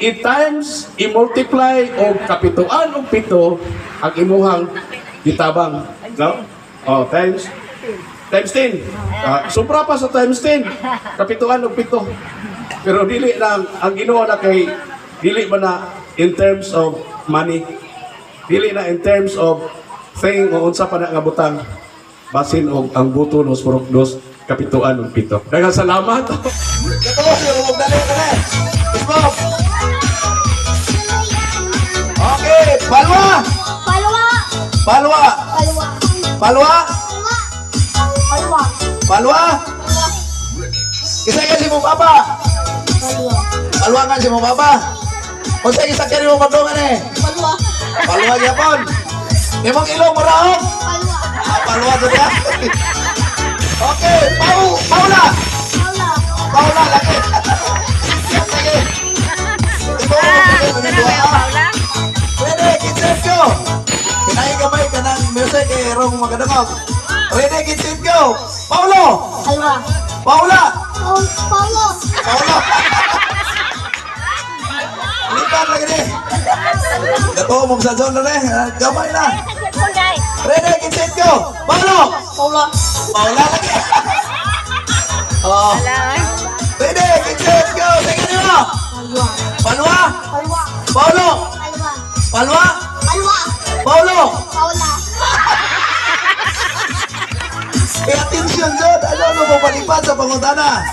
i-times, i-multiply og kapituan og pito ang imuhang gitabang. No? Oh, times times 10. Ah, sobra pa sa times 10. Kapituan og pito. Pero dili lang ang Ginoo na kay dili ba na in terms of money. Dili na in terms of thing o unsa pa na nga butang, basin og ang buto nos purok dos kapituan og pito. Daghang salamat. Ito, si Rubog, dali ka na. Ismok. Okay, palwa. Palwa. Palwa. Palwa. Palwa. Palwa. Palwa. Kinsa ka si mo papa? Palwa. Palwa nga si mo papa. Unsa gisakyan nimo padungan eh? Palwa. Palwa gyapon. Imong ilong muraog. Palwa. Ah, palwa to niya. Okay, Paula. Paula. Paula lagi. Sige. Ito, Paula? Ready, get set, go! Pinahi gamay ka ng music eh, rong magadangog. Ready, get set, go! Paulo! Palwa. Paula! Paulo. Paulo! Lipat lagi ni. Gato mo sa zone na eh. Gamay na. Ready, get set, go! Paulo! Paula. Paula lagi. Oh. Ready, get set, go! Sige niyo! Palwa. Palwa! Palwa. Paulo! Palwa. Palwa! Palwa. Paulo! Paula. Eh, attention, Jod! Ano, ano mo palipad sa pangutana?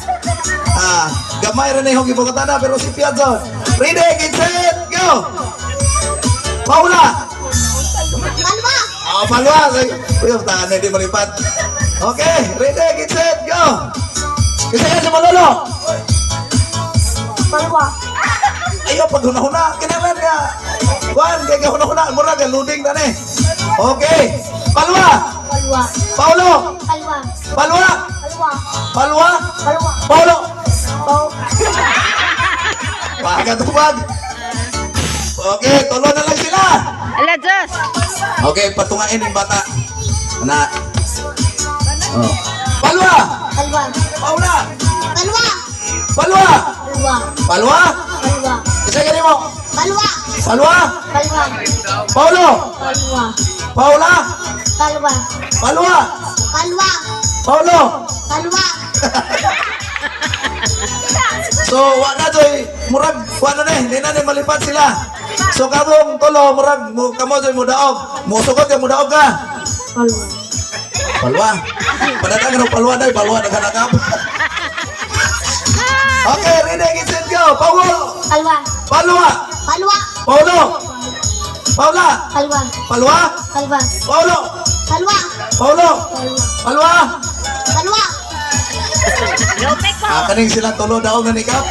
Ah, gamay rin na yung pangutana, pero si Pia, Jod. Ready, get set, go! Paula! Palwa. Ah, palwa! Uy, tahan na hindi malipad. Okay, ready, get set, go! Kasi yan si Malolo! Palwa. Ayaw, pag huna-huna, kinahanglan nga. Juan, kaya ka huna-huna, mura ka, loading na eh. Okay, palwa! Palwa. Paulo! Palwa. Palwa! Palwa. Palwa! Palwa. Paulo! Pau. Baga tubag. Okay, tulo na lang sila. Ala, Diyos! Okay, patungain yung bata. Ana. Oh. Palwa! Palwa. Paula! Palwa. Palwa! Palwa. Palwa! Palwa. Isa gani mo. Palwa. Palwa! Palwa. Paulo! Palwa. Paula! Palwa. Palwa! Palwa. Paulo! Palwa. So, wa na joy, murag wa na ni, di na ni malipat sila. So kamong tulo, murag mo kamo joy mo daog. Mo sugot ka, mo daog ka. Palwa. Palwa. Padatang ng palwa dai, palwa naghanakap. Okay, ready, get set, go. Paulo! Palwa. Palwa! Palwa. Paulo! Paula! Palwa. Palwa! Palwa. Paulo! Palwa. Paulo! Palwa. Palwa! Palwa. Ah, kaning sila tulo daog na nikap.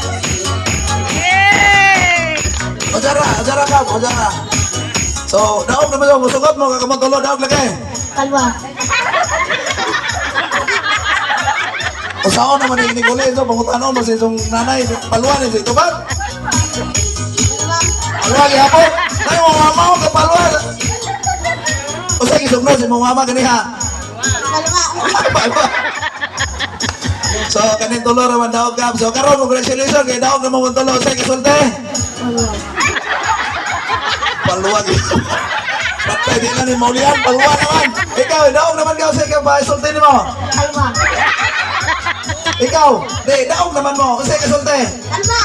Yay! Ojara, ojara kap, ojara. So, daog naman yung musugot mo, kakamong tulo, daog lagi. Palwa. Usaon naman ni Nicole, so pangutanon mo sa isong nanay, palwa ni sa ito ba? Palwa. Palwa gihapon. Nay, mga mama ko kapalwa. Usa gisugno si mga mama ganiha. Palwa. Palwa. So, kanin tulo raman daog kap. So, karon congratulations kay daog naman mong tulo. Usa kasulti. Palwa. Palwa gihapon. Patay di na ni Maulian, palwa naman. Ikaw, daog naman ka usa ka pa isulti nimo. Palwa. Ikaw, di daog naman mo. Usa kasulti. Palwa.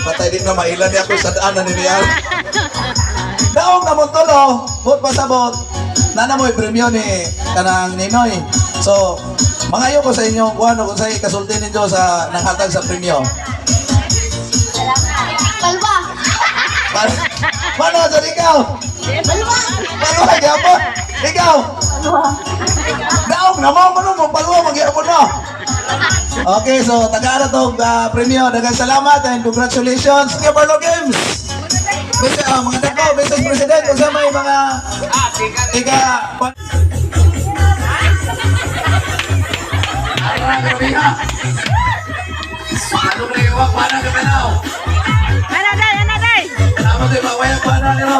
Patay din na mailan niya ako sa daan na niliyar. Daog na mong tulo, bot pasabot. Nana mo'y premyo ni kanang Ninoy. So, mangayo ko sa inyo kung ano kung sa'yo kasulti ninyo sa nanghatag sa premyo. Palwa. Paano sa ikaw? Palwa. Palwa, gyapon. Ikaw, Palwa. daog na mo, ano mo, palwa, magyapon mo. Okay, so tagaan na itong premyo. Daghang salamat and congratulations. Barlo Games! Mr. Mga dako, Mrs. President, kung sa may mga ika. Ano na iwak para ka now? Ana, day! Ana, day! Salamat din, mga wayak para ka.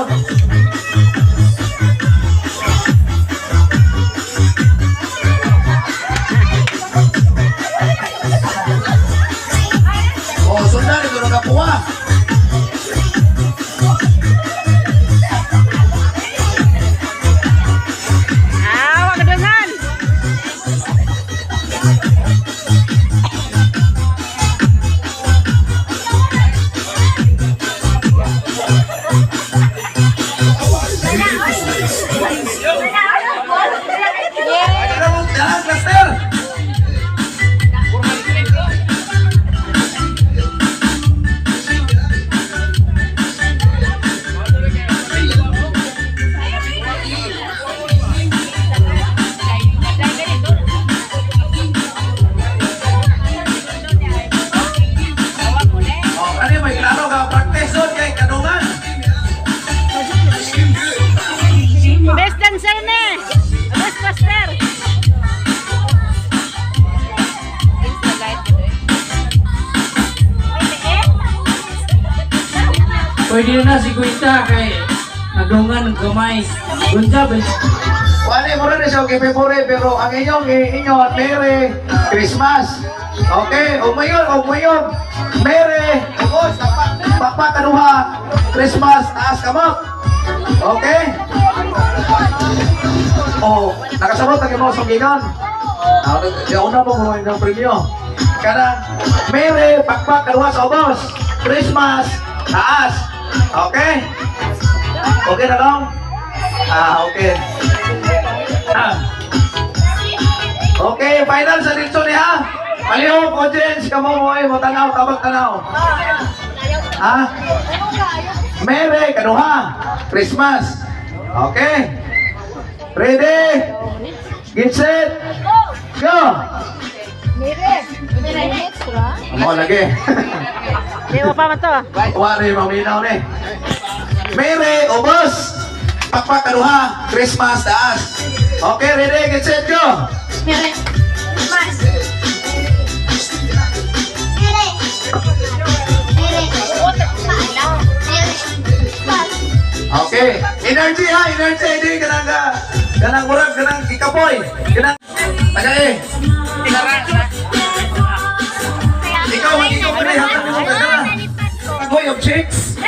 Oh, sundan. kung nakakuha. Ah, wag kadungan. Dalang, dalang, cluster! Oh, ano may klaro ka practice doon kay kadungan. Best dancer ni. Best master. Pwede na si Kuita kay nadungan ng gamay. Good job eh. Wala mo rin siya okay pore pero ang inyong ingon Merry Christmas. Okay, umayon, umayon. Merry ubos pakpak kaduha Christmas taas kamot. Okay? Oh, nakasabot ang imong sunggigon. Ah, di una mo mo ng premyo. Kanang Merry pakpak kaduha sa ubos. Christmas taas. Okay? Okay na lang? Ah, okay. Ah. Okay, final sa dito niya. Palihog, audience, kamo mo ay mo tanaw, tabag tanaw. Ha? Merry kaduha. Christmas. Okay. Ready? Get set. Go. Amo lagi. Di mo pa man to. Wa ni maminaw ni. Merry ubos. Pakpak kaduha. Christmas taas. Okay, ready? Get set, go. Mere. Mas. Mere. Mere. Mere. Mas. Okay. Energy ha, energy. Hindi kanang ka. Kanang murag, kanang ikapoy. Kanang taga eh. Ikaw mag-ikaw pa rin. Hatag mo ka na. Boy of chicks.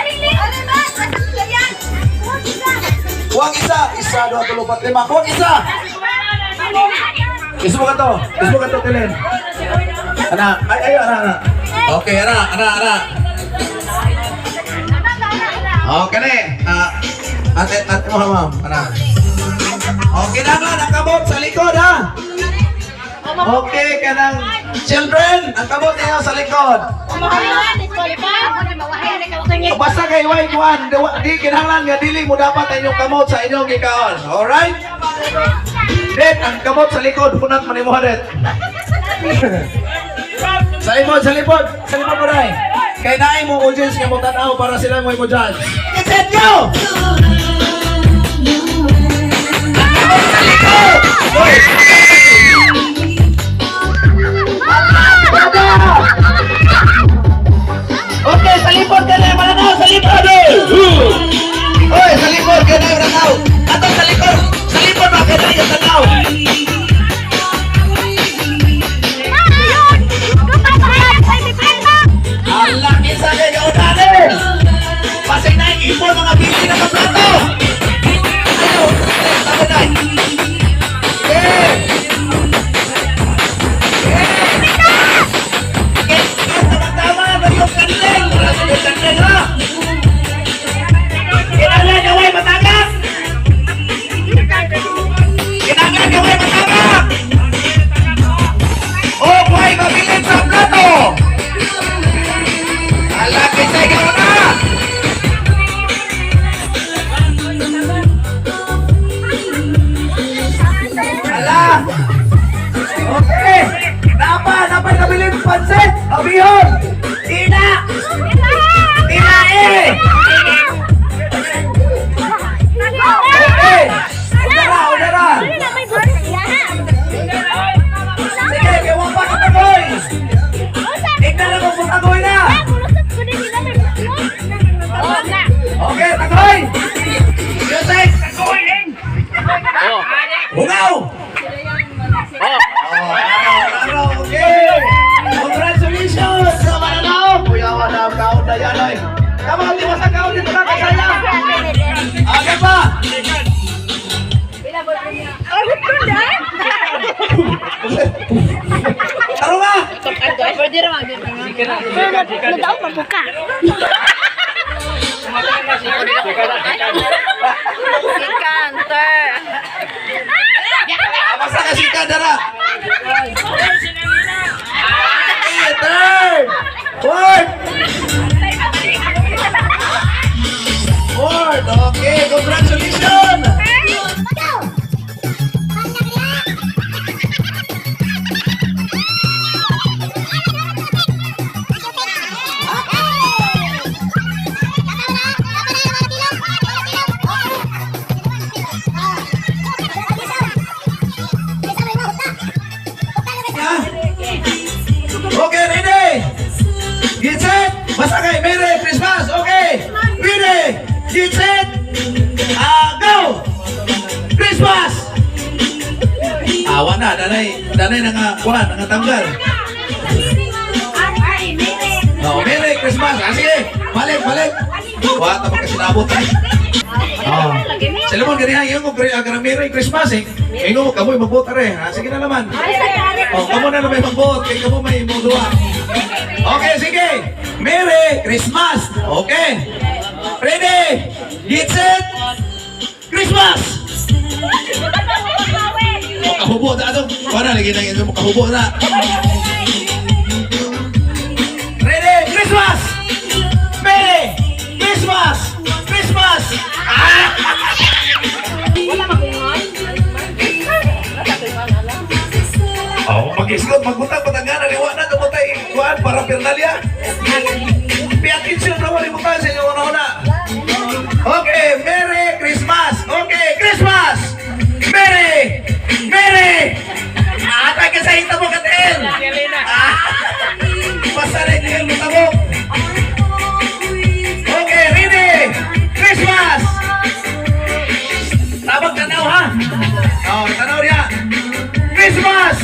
Huwag isa. Isa, dua, tulo, pat, lima. Huwag isa. Ismo ka to. Ismo ka to, Tilin. Ana, ay, ay, ana, ana. Okay, ana, ana, ana. Okay na eh. Ah, ate, ate mo, ma'am. Ana. Okay na nga, nakamot sa likod, ha? Okay, kanang children, ang kamot niyo sa likod. Basta kay way kuan, di kinahanglan nga dili mo dapat ang inyong kamot sa inyong gikaon. Alright? Det, ang kamot sa likod, hunat man imo det. Sa likod, sa likod, sa likod mo dai. Kay naay mo audience nga mo tan-aw para sila mo mo judge. Get set, go! Ang kamot sa likod! Hoy! Baba! Okay, sa likod ka na, mananaw, sa likod! Eh! Hoy, sa likod ka na, mananaw! Ato sa likod! Sa likod ba ka na, yung tanaw? Ang laki sa kay kaunane! Pasay na yung ipon, mga bili na sa plato! Ayaw, sabi na! Eh! Eh! Tama-tama, yung kandeng! Wala sa yung kandeng, ha? Kinangan gawin matangak! Kinangan gawin matangak! O, buhay mabilin sa plato! Alaki sa ikaw na! Ala! Okay! Napa! Napa nabilin pansit! Abihon! Ina! Ina eh! Okay! Udara! Udara! Sige! Kaya pa ka tagoy! Tignan lang kung tagoy na! Okay! Tagoy! Music! Bungaw! Oh, araw, araw, okay! Congratulations! Ay. Tama, liwasan ka ulit na kasaya. Okay pa. Taro nga. Nadaog mabuka. Sikanter. Basta kasi ka, dara. Okay, third. Fourth. Fourth. Okay, congratulations. Ha? Okay, ready? Get set. Basta kay Merry Christmas. Okay. Ready? Get set. Ah, go! Christmas! Awa na, danay, danay na nga, kuhan, nangatanggal. Oh, Merry Christmas. Ah, sige, balik, balik. Wa ta magkasinabot ay. Oh. Sila mo ganiha ingon ko kanang Merry Christmas eh. Ingon mo kamoy magbuot are. Ah, sige na naman. Oh, kamo na naman magbuot kay kamo may mo duha. Okay, sige. Merry Christmas. Okay. Ready? Get set. Christmas. Makahubo na ato. Wala lagi na ito makahubo na. Ready? Christmas! Merry Christmas! Christmas! Ah! Oh, mag-isgot, magbutang, patangana, liwanag, kamutay, kuan, para pernalia. Pay attention na wala butang sa inyong una-una. Okay, Merry Christmas! Okay, Christmas! Merry! Merry! Atay ka sa hita mo, Katel! Ah! Basta na ito yung mo. Okay, ready? Christmas! Tabag tanaw ha? Oh, tanaw niya. Christmas!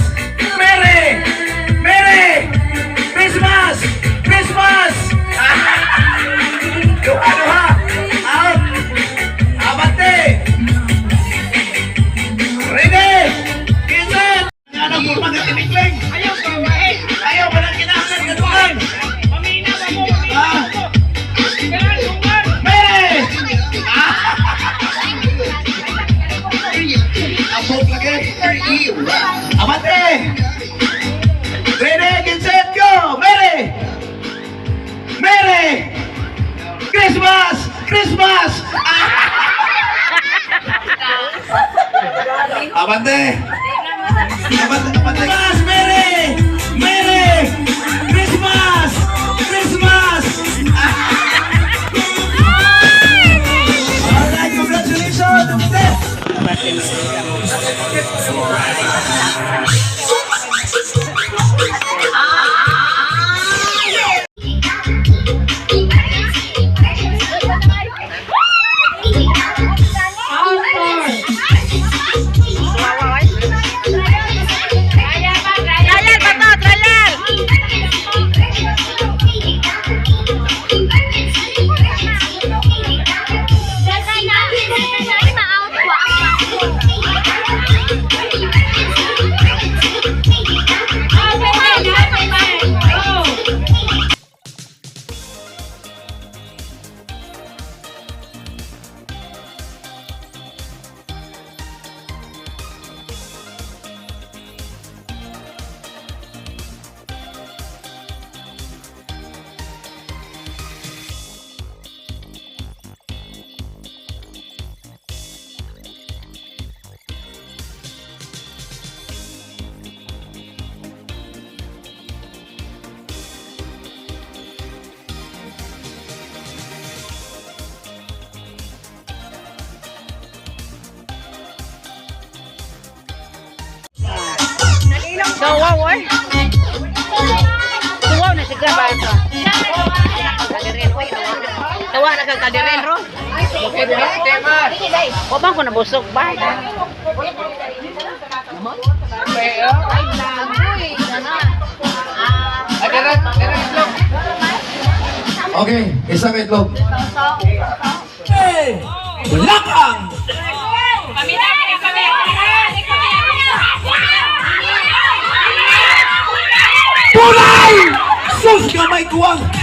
Merry! Merry! Christmas! Christmas! Ah! Duha, duha! Out! Abante! Ready! Kinset! Ano mo mga tinikling? Ayaw pa Ayaw pa ng kinahanglan kaduhan! Ah! Merry! Ah! Abot lagi. Abante! Ready, get set, go! Merry! Merry! Christmas! Christmas! Ah! Abante! Abante, abante! Christmas! Merry! Merry! Christmas! Christmas! Ah! Alright, congratulations! Abante! Trial ba to? Trial! So, wow, oy. Wow na siya ba ito? Tawa na kang kadirin ro. Wa bang ko nabusog ba? Okay, isa ka itlog. Lakang! Pulay! Sus, gamay kuwang!